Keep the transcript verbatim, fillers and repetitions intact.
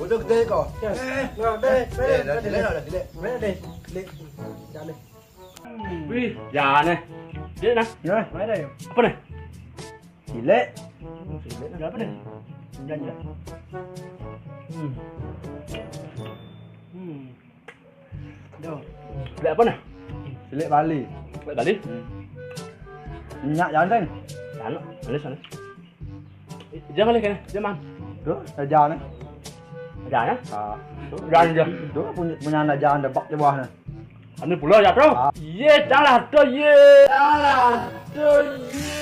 Udah gede kok. Ya. Nah, deh, deh, deh, deh, deh, deh, deh, deh, deh. Deh, deh. Jangan deh. Wih, ya nih. Dia nah. Ya, mana ya? Apa nih? Silek. Silek. Ya, apa nih? Jangan ya. Hmm. Hmm. Duh. Silek apa nah? Silek Bali. Silek Bali? Hmm. Minyak jangan kan? Jangan, manis, manis. Jangan lagi kan, jangan. Duh, jangan. Jangan? Ah. Jangan, jangan. Duh, punya, punya anak jangan debak di bawah nah. Anu pula ya, Bro. Ah. Ye, janganlah tu, ye. Janganlah tu, ye.